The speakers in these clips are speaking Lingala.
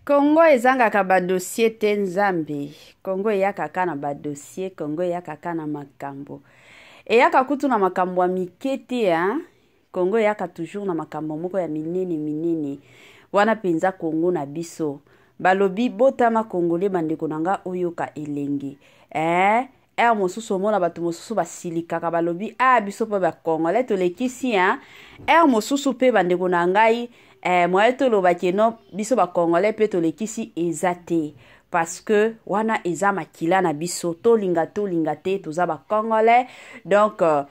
Congo ezangaka ba dossier te nzambe. Congo eyaka ka na ba dossier, Congo eyaka ka na makambo. Eyaka kutu na makambo ya mike te hein. Congo eyaka toujours na makambo moko ya minene minene. Wana penza Congo na biso. Balobi botama congolais bandeko na nga oyoka elengi. Eh, heure mosusu omona bato mosusu basilikaka balobi a ah, biso mpe bacongolais tolekisi hein. Heure mosusu mpe bandeko na ngai eh, moye toloba ke no biso bacongolais mpe tolekisi eza te parce que wana eza makila na biso tolinga tolinga te toza bacongolais donc euh,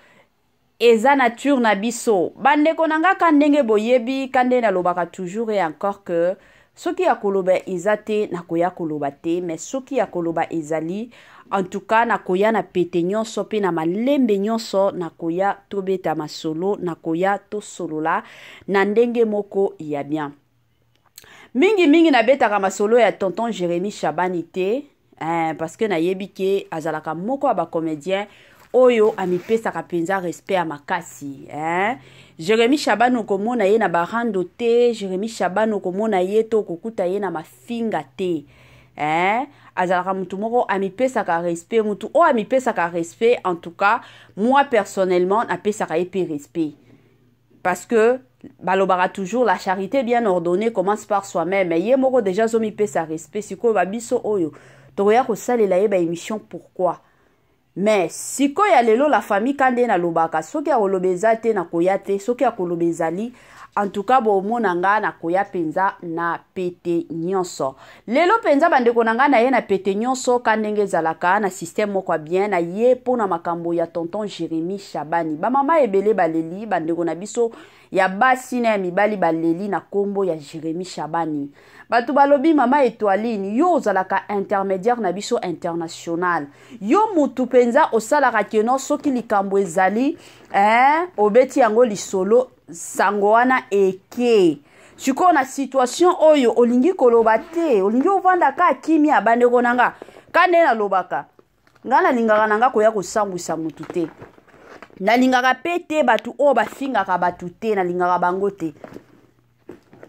eza nature na biso bandeko na nga ka ndenge boyebi ka ndenge nalobaka toujours et encore que soki ya koloba eza te nakoya koloba te mais soki ya koloba ezali en tout cas nakoya na pete nyonso mpe na malembe nyonso nakoya tobeta masolo nakoya tosolola na ndenge moko ya bien mingi mingi nabetaka masolo ya tonton Jérémie Shabani te eh, parce que nayebi ke azalaka moko ya bacomédien oyo amipesaka mpenza respect ya makasi eh. Jérémie Shabani okomona ye na barando te Jérémie Shabani okomona ye to okokuta ye na mafinga te eh. Azalaka mutu moko amipesaka respect mutu oyo amipesaka respect en tout cas moi personnellement napesaka ye mpe respect parce que balobaka toujours la charité bien ordonnée commence par soi-même ye moko déjà azomipesa respect sikoyo babiso oyo tokoya kosalela ye baémission pourquoi mais sikoyo ya lelo la famille ka nde nalobaka soki ya koloba eza te nakoya te soki ya koloba ezali en tout cas bomona nga nakoya mpenza na pete nyonso lelo mpenza bandeko na ngai naye na pete nyonso ka ndenge ezalaka na système moko ya bien na ye mpo na makambo ya tonton Jérémie Shabani bamama ebele baleli bandeko na biso ya basi na ya mibali baleli na nkombo ya Jérémie Shabani bato balobi mama Etoiline yo ozalaka intermédiaire na biso international yo mutu mpenza osalaka keno soki likambo ezali eh, obeti yango lisolo sango wana eke sikoyo na situation oyo olingi koloba te olingi ovanda ka kimia bandeko na nga ka nde nalobaka nga nalingaka na nga koya kosambwisa motu te nalingaka mpe te bato oyo bafingaka bato te nalingaka bango te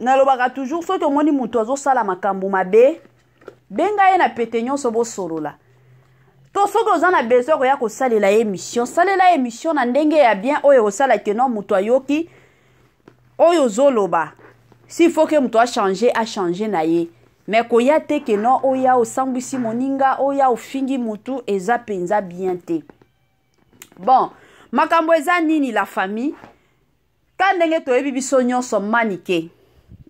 nalobaka toujours soki omoni moto azosala makambo mabe benga ye na pete nyonso bosolola to soki oza na besoin koya kosalela ye émission salela ye émission na ndenge ya bien oyo ekosala ke no moto ayoki oyo ozoloba s'il faut ke moto achange achange na ye me koya te ke no oya osambwisi moninga oya ofingi motu eza mpenza bien te bon makambo eza nini la famille ka ndenge toyebi biso nyonso manike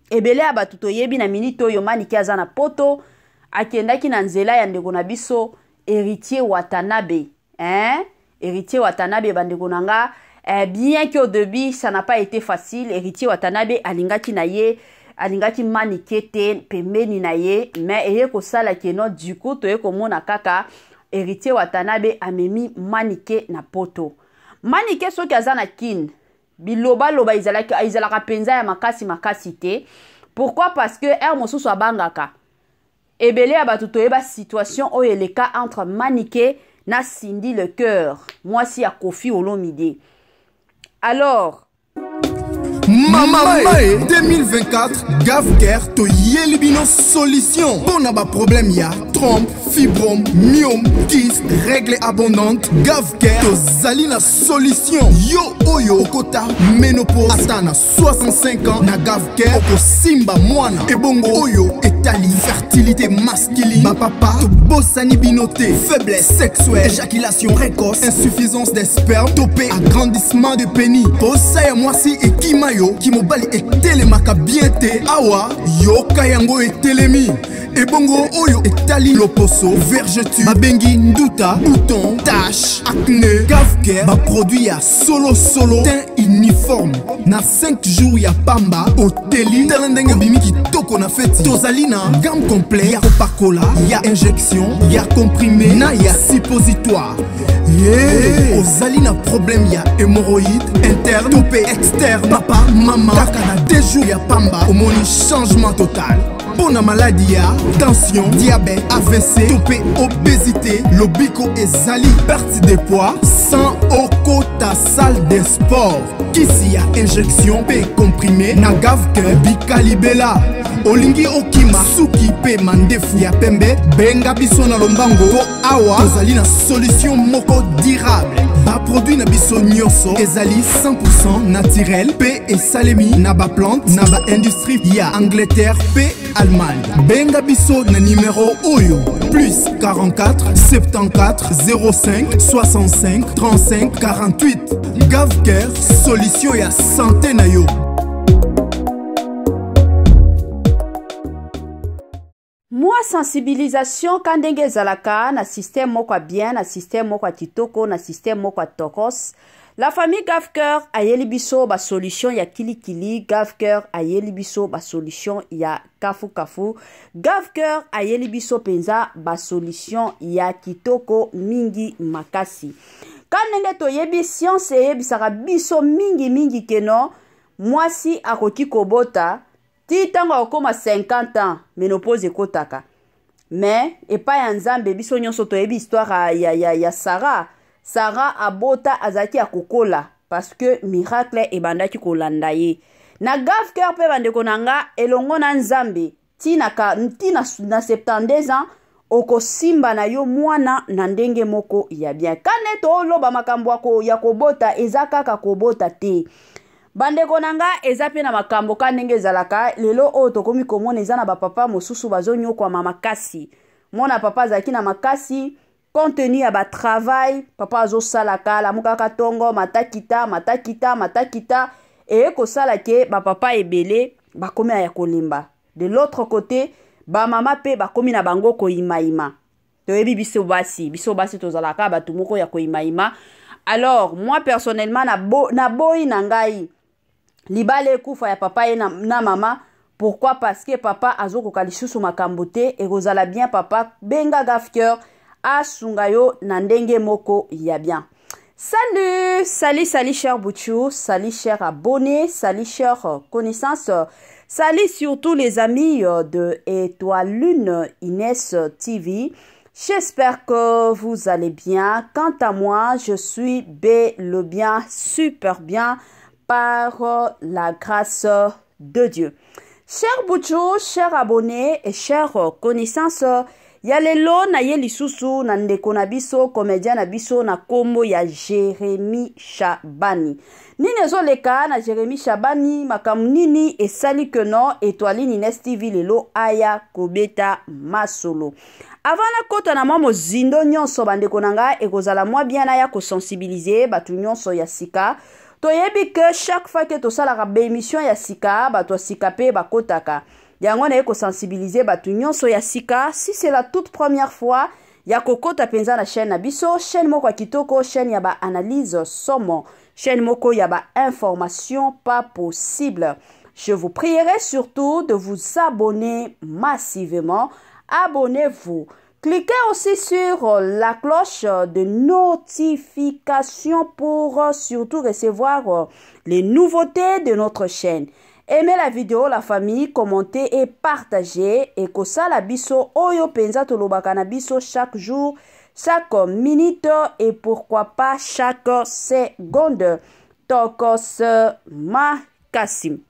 ebele ya bato toyebi na minite oyo manike aza na poto akendaki na nzela ya ndeko na biso héritier watanabe hein? Héritier Watanabe bandeko na nga eh, bien qu'au début ça n'a pas été facile Héritier Watanabe alingaki na ye alingaki manike te pembeni na ye mais eye kosala ke no du coup toye komona kaka Héritier Watanabe amemi manike na poto manike soki aza na kin bilobaloba ezalaki ezalaka mpenza ya makasi makasi te pourquoi parce que heure mosusu abangaka Ebele ya bato toyeba situation oyo eleka entre Manike na Cindy le cœur, mwasi ya Koffi Olomide. Alors, Mama Mae 2024 Gavcare toyeli bino solution mpo na baproblème ya trompe fibrome myome kyste règle abondante Gavcare tozali na solution yo oyo okota ménopause ata na 65 ans na Gavcare okosimba mwana ebongo oyo etali fertilité masculine bapapa tobosani bino te faiblesse sexuelle éjaculation précoce insuffisance des sperme to mpe agrandissement de pénis posa ya mwasi ekima yo kimobali etelemaka bien te awa yoka yango etelemi ebongo oyo etali loposo vergeture babengi nduta bouton tache acné Gavcare baproduit ya solosolo teint uniforme na 5 jours ya pamba oteli tala ndenge obimi kitoko na feti tozali na gamme complet ya kopakola ya injection ya comprimé na ya suppositoire yeah. ozali na problème ya hémorroïde interne to mpe externe papa mama kaka na 2 jours ya pamba omoni changement total mpo na maladi ya tension diabète avc to mpe obésité lobiko ezali perte de poids Sans okota salle de sport, kisi ya injection mpe comprimé na Gavcare bikalibela. Olingi okima suki mpe mandefu ya pembe, benga biso na lombango mpo awa tozali na solution moko durable. Baproduit na biso nyonso ezali 100% naturel mpe esalemi na baplante na baindustrie ya Angleterre mpe Allemagne. Benga biso na numero oyo plus 44 74 05 65 35 48. Gavcare, solution ya santé na yo. Mwa sensibilisation ka ndenge ezalaka na système moko ya bien, na système moko ya kitoko, na système moko ya tokos. La famille Gavcare ayeli biso ba solution ya kilikili. Gavcare ayeli biso ba solution ya kafukafu. Gavcare ayeli biso penza ba solution ya kitoko mingi makasi. Ka ndenge toyebi, science eyebisaka biso mingi mingi keno mwasi akoki kobota ti ntango akokoma 50 ans, ménopause ekotaka. Mais epai ya Nzambe, biso nyonso toyebi histoire ya Sarah. Sarah abota, azalaki ya kokola parce que miracle ebandaki kolanda ye. Na Gavcare mpe, bandeko na nga, elongo na Nzambe, ti na 72 ans okosimba na yo mwana na ndenge moko ya bien. Kane toloba makambo ya kobota, eza kaka kobota te, bandeko na nga, eza mpe na makambo ka ndenge ezalaka lelo oyo tokomi komona eza na bapapa mosusu bazonyokwama makasi. Mwana papa azalaki na makasi compte tenu ya batravail papa azosalaka, alamukaka ntongo, matakita matakita matakita, eye kosala ke bapapa ebele bakomi ya kolemba. De l'autre côté, bamama mpe bakomi na bango koyimayima. Toyebi biso basi, biso basi tozalaka bato moko ya koyimayima. Alors moi personnellement, naboyi na ngai libala ekufa ya papa ye na mama. Pourquoi? Parce que papa azokoka lisusu makambo te. Ekozala bien, papa, benga Gavcare asunga yo na ndenge moko ya bien. Salut, salut, salut cher Bouchou, salut cher abonné, salut cher connaissance, salut surtout les amis de Étoile Lune Inès TV. J'espère que vous allez bien. Quant à moi, je suis bel et bien, super bien par la grâce de Dieu. Cher Bouchou, cher abonné et chers connaissances, ya lelo naye lisusu na ndeko na biso, comédien na biso na nkombo ya Jérémi Shabani. Nini ezoleka na Jérémi Shabani? Makambo nini esali ke no Étoile Ines TV lelo aya kobeta masolo? Avant nakota na mwa mozindo nyonso, bandeko na ngai, ekozala mwa bien naya kosensibiliser bato nyonso ya sika. Toyebi ke chaque fois ke tosalaka baémission ya sika, bato ya sika mpe bakotaka. Yango naye kosensibiliser bato nyonso ya sika: si c'est la toute première fois ya kokota mpenza na chaîne na biso, chaîne moko ya kitoko, chaîne ya baanalyse somo, chaîne moko ya bainformation pas possible, je vous prierai surtout de vous abonner massivement. Abonnez-vous. Cliquez aussi sur la cloche de notification pour surtout recevoir les nouveautés de notre chaîne. Aimez la vidéo, la famille, commentez et partagez. Et kosala biso oyo penza tolobaka na biso chaque jour, chaque minute et pourquoi pas chaque seconde. Tokos makasi.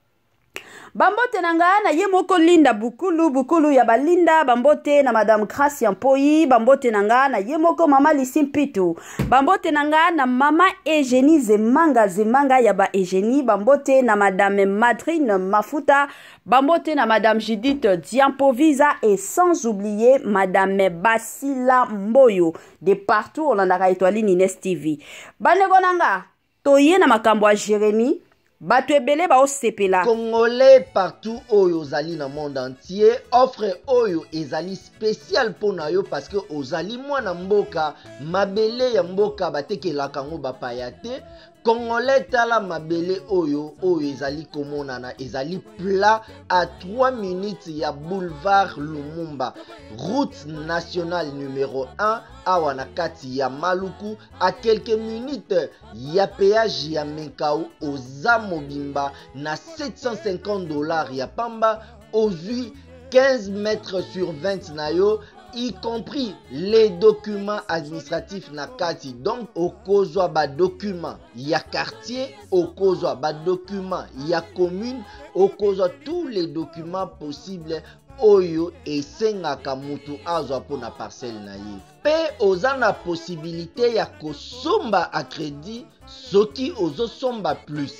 Bambote na ngai na ye moko Linda Bukulu, Bukulu ya balinda. Bambote na Madame Gracia Mpoi. Bambote na ngai na ye moko Mama Lisi Mpitu. Bambote na ngai na Mama Eugénie Zemanga, Zemanga ya ba Eugénie. Bambote na Madame Madrine Mafuta. Bambote na Madame Judith Diampovisa et sans oublier Madame Basila Mboyo, de partout olandaka Étoile Ines TV. Bandeko na nga, toye na makambo ya Jérémie, bato ebele baosepela. Congolais partout oyo ozali na monde entier, offre oyo ezali spécial mpo na yo parce que ozali mwana mboka. Mabele ya mboka batekelaka yango bapaya te. Congolais, tala mabele oyo, oyo ezali komonana, ezali plat à 3 minutes ya boulevard Lumumba, route nationale numéro 1, awa na kati ya Maluku, à quelques minutes ya péage ya Menkao. Oza mobimba na 750 $ ya pamba, ozwi 15 mètres sur 20 na yo. y compris les documents administratifs na kati. Donc okozwa ba documents ya quartier, okozwa ba documents ya commune, okozwa tous les documents possibles oyo esengaka mutu azwa mpo na parcelle na ye. Mpe oza na possibilité ya kosomba à crédit soki ozosomba plus.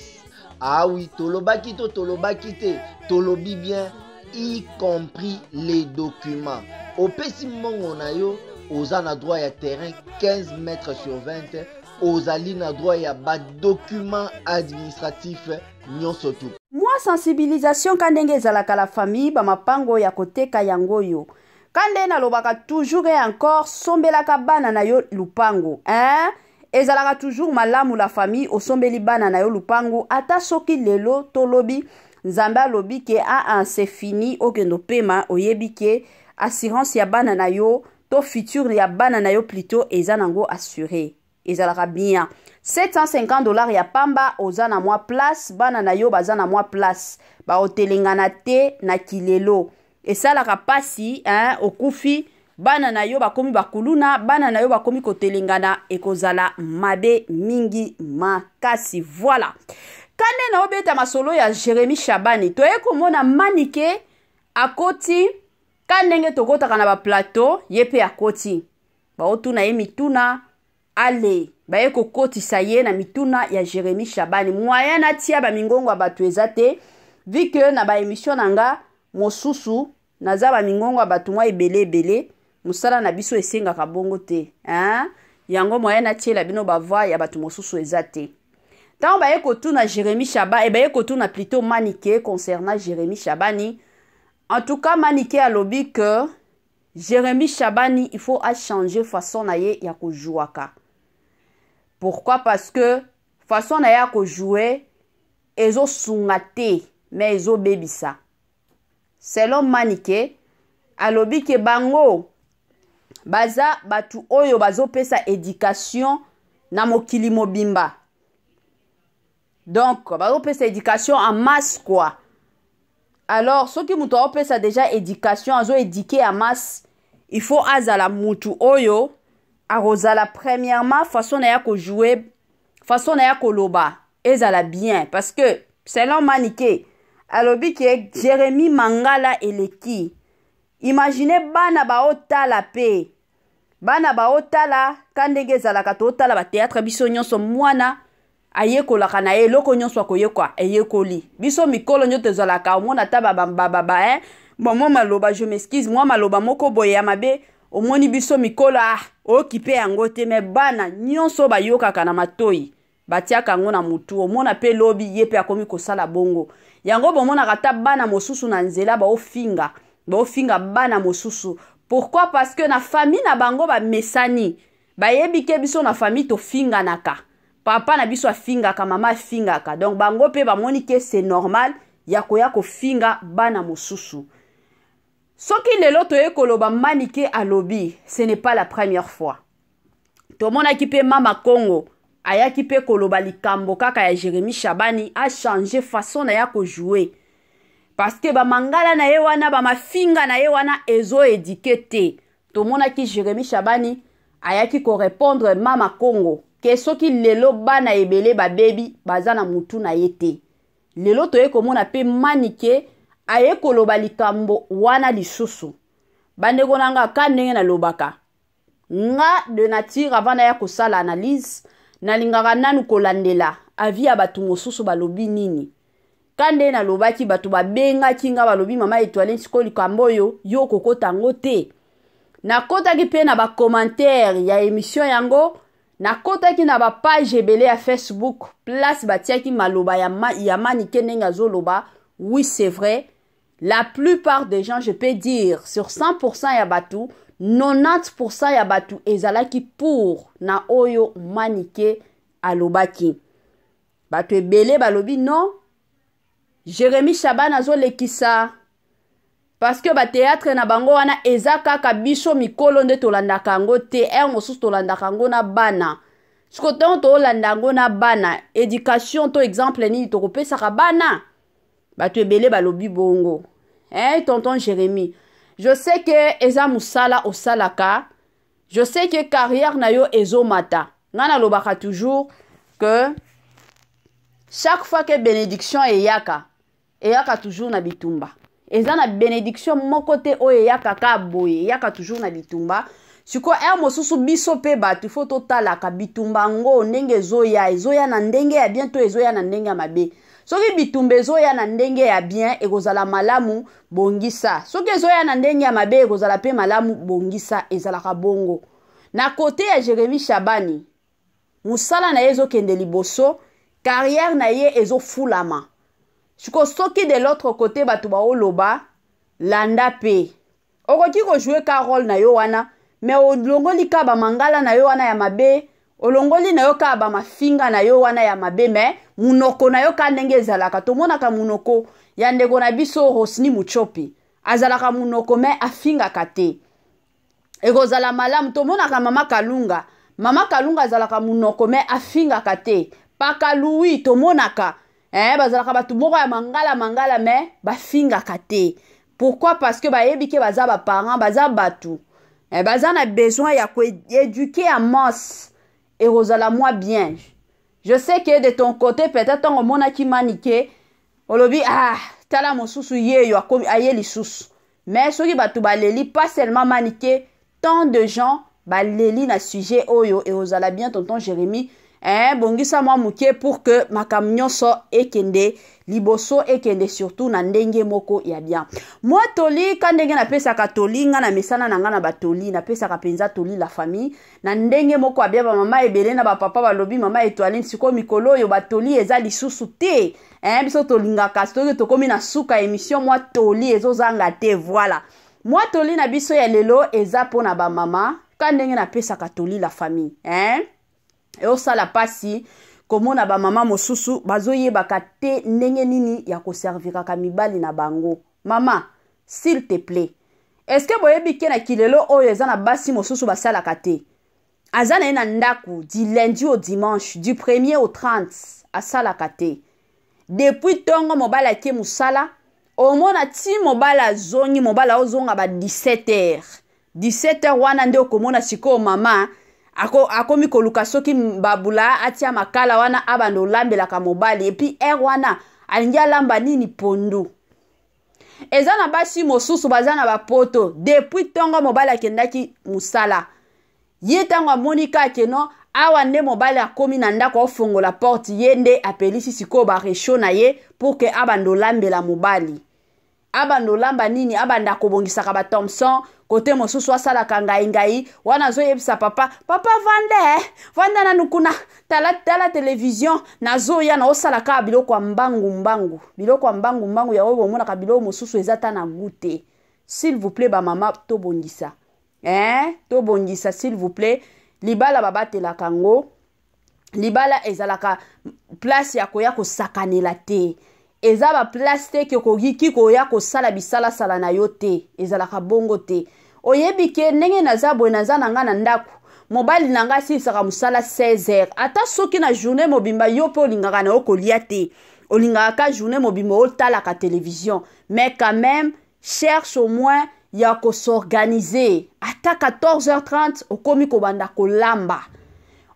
Ah oui, tolobaki to tolobaki te, tolobi bien, y compris les documents. Opesi mbongo na yo, oza na droit ya terrain 15 mètres sur 20, ozali na droit ya ba documents administratifs nyonso tu. Mwa sensibilisation ka ndenge ezalaka la famille, ba mapango ya koteka yango oyo. Ka nde nalobaka toujours et encore, sombelaka bana na yo lupango, hein? Ezalaka toujours malamu la famille, osombeli bana na yo lupango, ata soki lelo to lobi Nzambe alobi ke ah, ah, c'est fini, okende opema, oyebi ke assurance ya bana na yo to futur ya bana na yo plutôt eza nango assuré. Ezalaka bien. 750 $ ya pamba, oza na mwa place, bana na yo baza na mwa place, baotelengana te na kilelo. Esalaka pasi, hein, okufi, bana na yo bakomi bakuluna, bana na yo bakomi kotelengana, ekozala mabe mingi makasi. Voilà. Kande na obeta masolo ya Jérémy Shabani, toye komona Manike akoti ka ndenge tokotaka na ba plateau, ye pe akoti. Baotuna ye mituna, ale baye kokotisa ye na mituna ya Jérémy Shabani. Moyen natia ba mingongo ya bato eza te, vu que na ba émission na nga mosusu naza ba mingongo ya bato mwa ebele ebele, mosala na biso esengaka bongo te, hein? Yango moyen natiela bino ba voix ya bato mosusu eza te. Tango baye kotuna Jérémy Shabani, e baye kotuna plutôt Manike concernant Jérémy Shabani. En tout cas, Manike alobi que Jérémy Shabani, il faut a changer façon na ye ya kojouaka. Pourquoi? Parce que façon na ye ya kojouer ezosunga te, mais ezobebisa. Selon Manike, alobi ke bango baza batu oyo bazopesa éducation na mokili mobimba. Donc bazopesa éducation en masse quoi. Alors soki mutu aopesa déjà éducation, azo éduquer en masse, il faut azala mutu oyo akozala premièrement façon na ya kojouer, façon na ya koloba ezala bien. Parce que selon Manike, alobi ke Jérémy Mangala eleki. Imaginez bana baotala pe, bana baotala ka ndenge ezalaka, totala ba théâtre biso nyonso, mwana ayekolaka na ye eloko nyonso akoyekwa eyekoli. Biso mikolo nyonso tozalaka omona ata ba, ba, ba, ba, ba, hein? Bon, mwa maloba, je m'excuse, mwa maloba moko boye ya mabe, omoni biso mikolo, ah, okipe yango te, mais bana nyonso bayokaka na matoi, batiaka yango na mutu, omona pe lobi ye pe akomi kosala bongo. Yango bomonaka ata bana mosusu na nzela baofinga, baofinga bana mosusu. Pourquoi? Parce que na famille na bango bamesani, bayebi ke biso na famille tofinganaka, papa na biso afingaka, mama afingaka, donc bango pe bamoni ke c'est normal ya koya kofinga bana mosusu. Soki lelo toye koloba Manike alobi, ce n'est pas la première fois. Tomonaki pe Mama Kongo ayaki pe koloba likambo kaka ya Jérémy Shabani, a changer façon na ya kojouer. Parce que ba mangala na ye wana, ba mafinga na ye wana ezo éduquer te. Tomonaki Jérémy Shabani ayaki ko répondre Mama Kongo ke soki lelo bana ebele ba bebi baza na mutu na ye te. Lelo toye komona pe Manike aye koloba likambo wana lisusu. Bandeko na nga, ka ndenge nalobaka, nga de nature avant naya kosala analyse, nalingaka nanu kolandela avis ya bato mosusu balobi nini. Ka nde nalobaki, bato babengaki nga balobi mama Étoile sikoyo likambo oyo yo okokota yango te. Nakotaki pe na ba commentaire ya émission yango, nakotaki na ba page ebele ya Facebook, place batiaki maloba ya Manike ndenge azoloba. Oui, c'est vrai, la plupart des gens, je peux dire sur 100% ya batu, 90% ya batu ezalaki pour na oyo Manike alobaki. Batu ebele balobi non, Jérémy Chaban azolekisa parce que ba théâtre na bango wana eza kaka biso mikolo nde tolandaka yango te, heure mosusu tolandaka yango na bana. Siko ntango tolanda yango na bana, éducation to exemple nini tokopesaka bana? Bato ebele balobi bongo. Hein, tonton Jérémy. Je sais que eza mosala osalaka, je sais que carrière na yo ezomata. Ngai nalobaka toujours que chaque fois que bénédiction eyaka, eyaka toujours na bitumba. Eza na bénédiction moko te oyo eyaka kaka boye, eyaka toujours na bitumba. Sikoyo heure mosusu biso mpe bato ifo totalaka bitumba yango ndenge ezoya, ezoya na ndenge ya bien to ezoya na ndenge ya mabe. Soki bitumba ezoya na ndenge ya bien, ekozala malamu, bongisa. Soki ezoya na ndenge ya mabe, ekozala mpe malamu, bongisa. Ezalaka bongo. Na kote ya Jérémie Shabani, mosala na ye ezokende liboso, carrière na ye ezofulama. Sikoyo soki de l'autre côté bato baoloba, landa mpe. Okoki kojouer ka rôle na yo wana, me olongoli ka bamangala na yo wana ya mabe, olongoli na yo kaka bamafinga na yo wana ya mabe, me munoko na yo ka ndenge ezalaka. Tomonaka munoko ya ndeko na biso Rosni Muchopi, azalaka munoko me afingaka te. Ekozala malamu. Tomonaka mama Kalunga, mama Kalunga azalaka munoko me afingaka te. Paka Louis tomonaka bazalaka bato moko ya mangala mangala me bafingaka te. Pourquoi? Parce que bayebi ke baza baparent, baza bato, baza na besoin ya koéduquer ya masse. Ekozala mwa bien. Je sais que de ton côté, peut-être ntango omonaki Manike, olobi: "Ah, tala mosusu yeyo akomi, aye lisusu." Mais soki bato baleli, pas seulement Manike, tant de gens baleli na sujet oyo, ekozala bien, tonton Jérémie, bongisa mwa moke pour que makambo nyonso ekende liboso, ekende surtout na ndenge moko ya bien. Mwa toli ka ndenge napesaka toli, nga na mesana na nga na batoli, napesaka mpenza toli la famille na ndenge moko ya bien. Bamama ebele na bapapa balobi: "Mama Etoiline, sikoyo mikolo oyo batoli eza lisusu te." Biso tolingaka soki tokomi na suka émission, mwa toli ezozanga te. Voilà, mwa toli na biso ya lelo eza mpona bamama, ka ndenge napesaka toli la famille. Eosala mpasi komona bamama mosusu bazoyebaka te ndenge nini ya koserviraka mibali na bango. Mama, s'il te plaît, est-ce que boyebi ke na kilelo oyo eza na basi mosusu basalaka te? Aza na ye na ndako du lundi au dimanche, du 1er au 30, asalaka te. Depuis ntongo mobali ake mosala, omona ti mobali azongi, mobali aozonga ba 17 heures. 17 heures wana nde okomona sikoyo mama akomi koluka soki babula, atia makala wana, abanda olambelaka mobali. Et puis heure wana alingi alamba nini? Pondu. Eza na basi mosusu baza na bapoto, depuis ntongo mobali akendaki mosala, ye ntango amoni kaka no awa nde mobali akomi na ndako, aofongola porte, ye nde apelisi sikoyo baréchaud na ye pour que abanda olambela mobali. Abanda olamba nini? Abanda kobongisaka bathomson, kote mosusu asalaka ngai-ngai wana, azoyebisa papa: "Papa, vanda, vanda nanu kuna, tala, tala télévision, nazoya." Naosala kaka biloko ya mbangu mbangu, biloko ya mbangu mbangu ya oyo bomonaka, biloko mosusu eza ta na goût te. S'il vous plaît, bamama, tobongisa, tobongisa s'il vous plaît. Libala babatelaka yango. Libala ezalaka place ya koya kosakanela te, eza baplace te ke okoki koya kosala bisalasala na yo te. Ezalaka bongo te. Oyebi ke ndenge naza boye, naza na nga na ndako, mobali na ngai asilisaka mosala 16 heures. Ata soki na journée mobimba yo mpe olingaka na yo kolia te, olingaka ka journée mobimba otalaka télévision, mais quand même cherche au moins ya kos'organiser. Ata 14h30 okomi kobanda kolamba,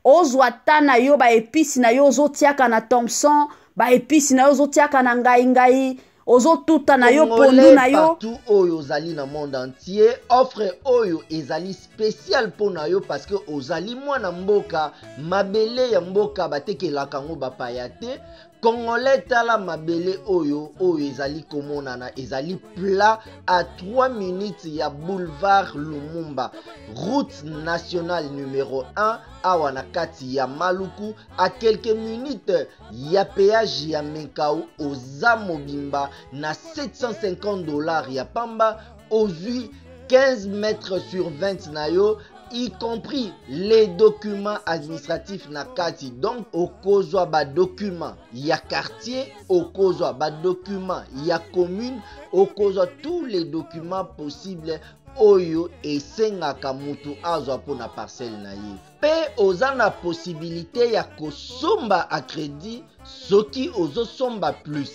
ozwa ta na yo baépices na yo, ozotiaka na thomson, baépices na yo ozotiaka na ngai-ngai, ozotuta na yo pondu na yo. Partout oyo ozali na monde entier, offre oyo ezali spécial mpo na yo parce que ozali mwana mboka. Mabele ya mboka batekelaka yango bapaya te. Congolais, tala mabele oyo, oyo ezali komonana, ezali plat à 3 minutes ya boulevard Lumumba, route nationale numéro 1, awa na kati ya Maluku, à quelques minutes ya péage ya Menkao. Oza mobimba na 750 $ ya pamba, ozwi 15 mètres sur 20 na yo, y compris les documents administratifs na kati. Donc okozwa badocument ya quartier, okozwa badocument ya commune, okozwa tous les documents possibles oyo esengaka mutu azwa mpona parcelle na ye. Mpe oza na possibilité ya kosomba à crédit soki ozosomba plus.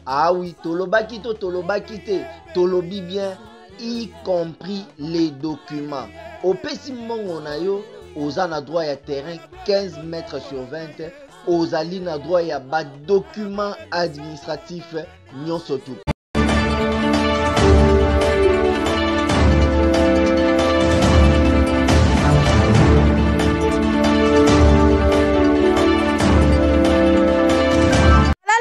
Awi ah tolobaki to tolobaki te? Tolobi bien. Y compris les documents. Opesi mbongo na yo, oza na droit ya terrain 15 mètres sur 20, ozali na droit ya ba documents administratifs nyonso tout.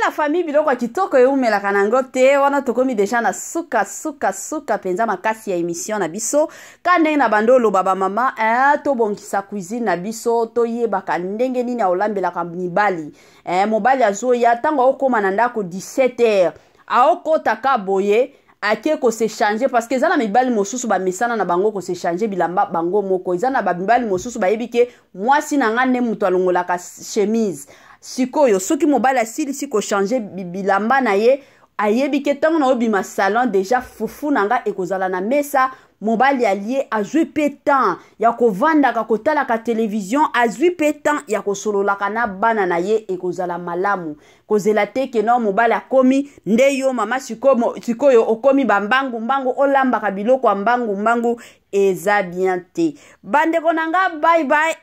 La famille, biloko ya kitoko eumelaka na yango te. Wana tokomi deja na suka suka suka mpenza makasi ya émission na biso. Ka ndenge na bando oloba bamama, tobongisa cuisine na biso, toyebaka ndenge nini aolambelaka mibali. Mobali azoya ntango aokóma na ndako 17 heures, aokɔta boye, ake kose changer, parce que eza na mibali mosusu bamesana na bango kose changer bilamba bango moko. Eza na bamibali mosusu bayebi ke mwasi na nga nde moto alongolaka chemise. Sikoyo soki mobali asilisi kochanger bilamba na ye, ayebi ke ntango na obima salon, deja fufu na nga ekozala na mesa. Mobali alie, azwi mpe temps ya kovandaka kotalaka télévision, azwi mpe temps ya kosololaka na bana na ye. Ekozala malamu kozela te ke no mobali akomi nde yo mama sikoyo okomi bambangu mbangu, olambaka biloko ya mbangu mbangu, eza bien te. Bandeko na nga, bye bye.